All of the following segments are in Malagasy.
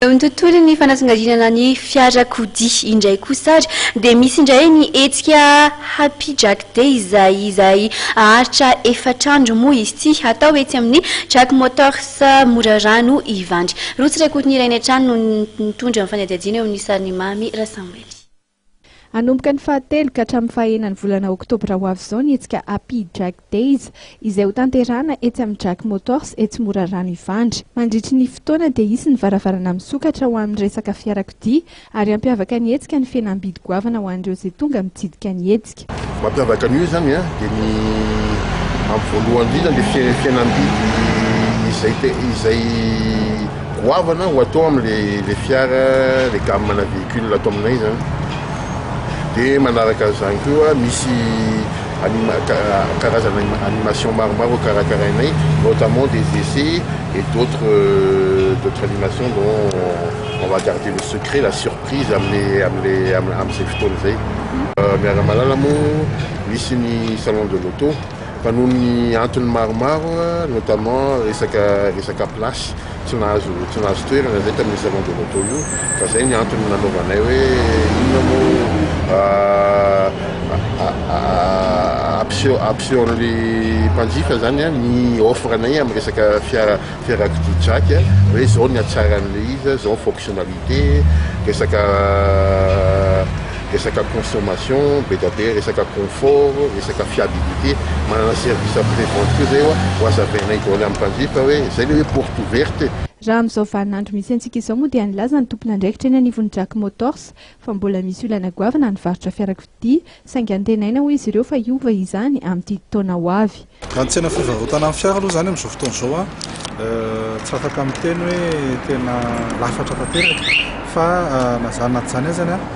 Eo amin'ny tontolon'ny fanasongadinana ny fiarakodia indray kosa ary dia misy indray ny hetsika Happy Jack Days izay haharitra efatr'andro moa izy ity, hatao etsy amin'ny Jack Motors Morarano Ivandry. Rotsy Rakotonirainy hatrany no nitondra ny fanadihadiana eo amin'ny sarin'i Mamy Rasamoely. Hanomboka ny fahatelo ka hatramin'ny fahaenina ny volana oktobra ho avy izao ny hetsika Happy Jack Days izay hotanterahana etsy amin'ny Jack Motors etsy Morarano Ivandry. Mandritry ny fotoana dia hisy ny varavarana misokatra ho amin'ny resaka fiarakodia ary hampiavaka ny hetsika ny fihenam-bidy goavana ho an'ireo izay tonga mitsidika ny hetsika. Mampiavaka an'io izany dia ny amin'ny voalohany indrindra ilay fihenam-bidy izay izay goavana ho atao amin'ilay fiara, ilay gamme-na véhicule ato aminay izany. Dia manaraka an'izany koa misy anima- karazana animation maromaro karakarainay, notamment des essais et d'autres d'autres animations dont on va garder le secret, la surprise amin'ilay amin'ilay amin'izay fotoana izay. Miara-malala moa misy ny salon de l'auto fa noho ny antony maromaro notamment resaka resaka place tsy nahazo tsy nahazo toerana zay tamin'io salon de l'auto io fa zay ny antony nanaovanay hoe inona moa ampiseho ampiseho an'le mpanjifa zany a ny offre anay amin'ny resaka fiara fiarakodia jack hoe zao ny hatsaran'le izy zao fonctionnalité resaka resaka consommation be dia be, resaka confort, resaka fiabilité, manana service après vente koa zay ho hazavainay daholo amin'ny mpanjifa hoe zay le hoe porte ouverte. Raha amin'izao vaninandro misy antsika izao moa dia nilaza ny tompon'andraikitra eny anivon'ny Jack Motors fa mbola misy olana goavana ny varotra fiarakodia saingy antenaina hoy izy ireo fa hiova izany amin'ity taona ho avy. Raha ny tsena fivarotana ny fiara aloha izany amin'izao fotoana izao an, tsy afaka miteny hoe tena lafatra tanteraka fa na izany na tsy izany azany an,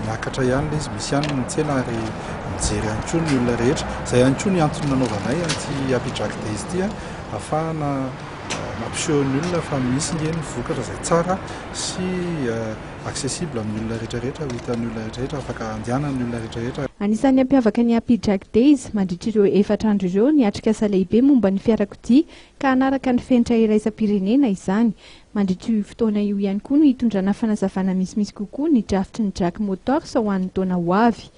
miakatra ihany ilay izy, misy ihany ny tsena ary mijery ihany koa ny olona rehetra. Izay ihany koa ny antony nanaovanay an'ity Happy Jack Days ity an, ahafahana mampiseho ny olona fa misy nge ny vokatra izay tsara sy accessible amin'ny olona rehetra rehetra, ho hitan'ny olona rehetra rehetra, afaka andehanan'ny olona rehetra rehetra. Anisan'ny hampiavaka ny Happy Jack Days mandritra ireo efatra andro ireo ny atrikasa lehibe momba ny fiarakodia ka hanaraka ny fenitra iraisam-pirenena izany. Mandritra io fotoana io ihany koa no hitondrana fanazavana misimisy kokoa ny drafitry ny Jack Motors ho an'ny taona ho avy.